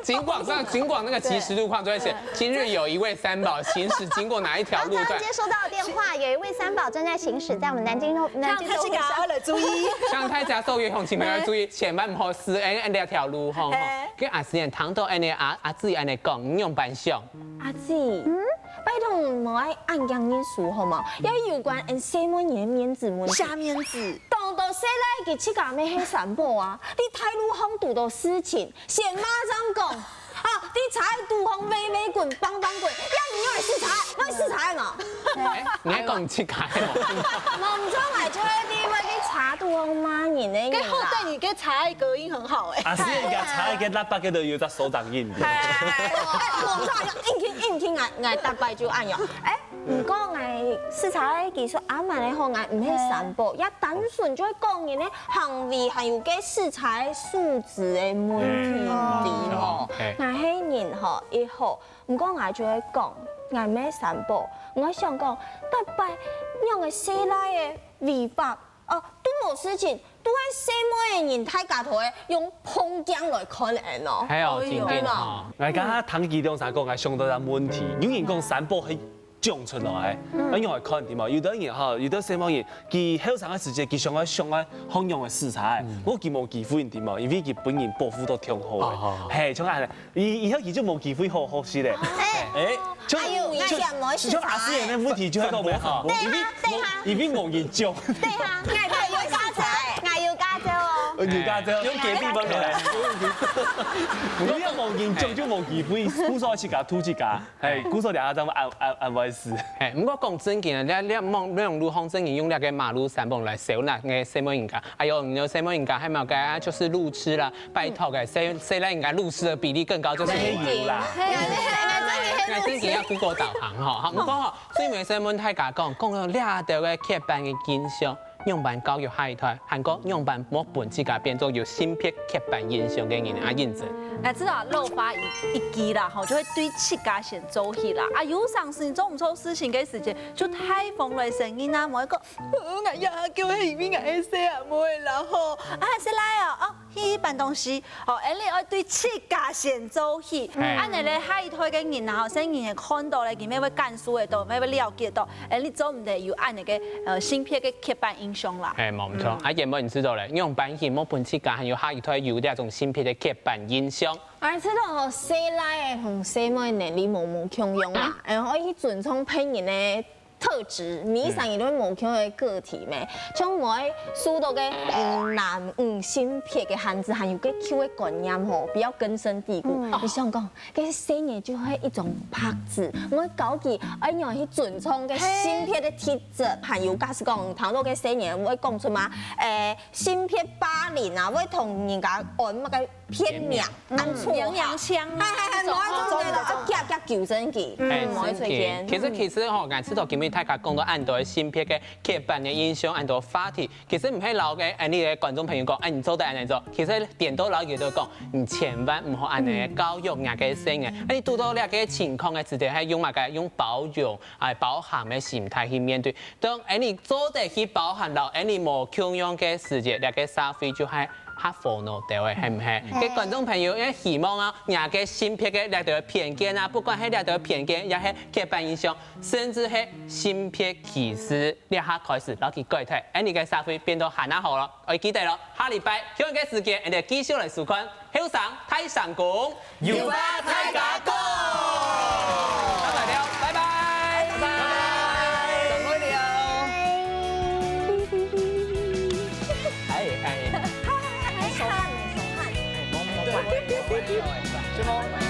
警廣上，警廣那個即時路況就會寫，今日有一位三寶行駛經過哪一條路段。剛剛接收到的電話，有一位三寶正在行駛在我們南京路，南京路上。大家要來注意。像大家所有鄉親朋友要注意，千萬毋好駛哎哎這條路吼。 嘿。跟阿詩人談到恁呢，阿阿志恁呢講，你仰般想？阿志，嗯，拜託你莫愛恁樣認輸好無？要有關恁細妹人个面子問題。啥面子？當多細倈佢自家乜係三寶啊！你大路項堵到事情，先馬上講。啊，你車仔梆梆滾，要你用來食茶，我食茶喏。哎，你還講自家哦？無毋著，𠊎就係因為去查到講罵人个人啦。該好得你个茶的隔音很好哎。啊，係人家茶个喇叭个都有隻手掌印的。哎，哎，哎，哎，無毋著，硬聽硬聽，𠊎𠊎逐擺就恁樣。哎，毋過𠊎食茶个技術恁樣个好，𠊎毋係三寶，也單純就係講人个行為，還有該食茶个素質个問題吼。哎，哎。𠊎係人吼，一好 毋過𠊎就會講，𠊎毋係三寶，𠊎想講，逐擺仰个細賴个違法，哦，都無事情，都係細妹个人大家頭个用碰鏡來看𠊎哦。係哦，哎喲。真个吼。𠊎剛剛聽佢兩儕講，𠊎想到一個問題，有人講三寶係長出來个，嗯。愛仰來看，對無？有的人吼，有的細妹人，佢後生个時節，佢想愛想愛學仰个食茶，嗯。毋過佢無機會，對無？因為佢分人保護到忒好个。哦，哦，哦。係，像恁樣。 以以後佢就無機會好好食咧。哎，哎，就哎喲，就你想無就阿思琰个問題就係講無好，對啊，因為對啊。因為無人種。對啊，𠊎有駕照，𠊎有駕照哦。有駕照，用隔壁門口來。因為無人種就無機會，故所自家吐自家，哎，故所兩下正安安安排事。哎，毋過講正經啊，你你網網路上正經用這個罵人三寶來笑那個細妹人家，哎喲，你細妹人家還無該啊，就是路痴啦。 拜託欸，細細賴人家路痴个比例更高，就是有啦。係啊，係啊，正經要Google導航吼，好，毋過吼，最尾先問大家講，講到這兜个刻板个印象，仰般教育下一代，還過仰般莫分自家變做有性別刻板印象个人啊，認真。哎，知道啊，老話一一句啦，吼，就會對自家先做起啦。啊，有常時你做毋著事情个時節，就大方來承認啊，莫講，呃，𠊎也叫係因為𠊎係細阿妹啦，吼，啊，細賴哦，哦。 去搬東西，哦，恁樣愛對自家先做起。嘿。恁樣咧，下一代个人啊，後生人也看到咧，佢乜會感受得到，乜會了解到，恁樣做毋得有恁樣个，呃，性別个刻板印象啦。嘿，無毋著。嗯。啊，原本你知道咧，用版型莫分自家還有下一代有這種性別个刻板印象。而且吼，細賴个同細妹能力無無共樣啊，嗯。然後去尊重別人个 特質，每一儕人都係無共个個體咩。像𠊎受到个，嗯，男女性別个限制，還有个舊个觀念吼，比較根深蒂固。嗯。你想講，該細人就係一種白紙，𠊎教佢愛仰去尊重个性別个特質，還有假使講，聽到个細人會講出嘛，誒，性別霸凌啊，會同人家安麼个 片面，嗯，暗戳啊。娘娘腔啊，係係係，那種，無愛做這個，哦，愛遽遽糾正佢，嗯，哎，無愛隨便。其實其實吼，𠊎知道今日大家講到恁多个性別个刻板个印象，恁多話題，其實毋係摎个，哎，你个觀眾朋友講，哎，你做得恁樣做。其實顛倒摎佢兜講，你千萬毋好恁樣教育若个細人。哎，你堵到這個情況个時節，還用麼个？用包容，哎，包含个心態去面對。 當𠊎俚做得去包含摎𠊎俚無共樣个時節，這個社會就係較和睦兜仔，係毋係？嗯。該觀眾朋友也希望啊，若个性別个這兜偏見啊，不管係這兜偏見，也係刻板印象，甚至係性別歧視，這下開始摎佢改忒，𠊎俚个社會變到還較好囉。愛記得囉，下禮拜共樣个時間，𠊎俚繼續來收看 後生大聲公，有話大家講。拜拜了，拜拜。拜拜。怎麼了？哎，哎。還沒說話，還沒說話。哎，摸，摸，摸。對，我也有，我也有，哎，什麼？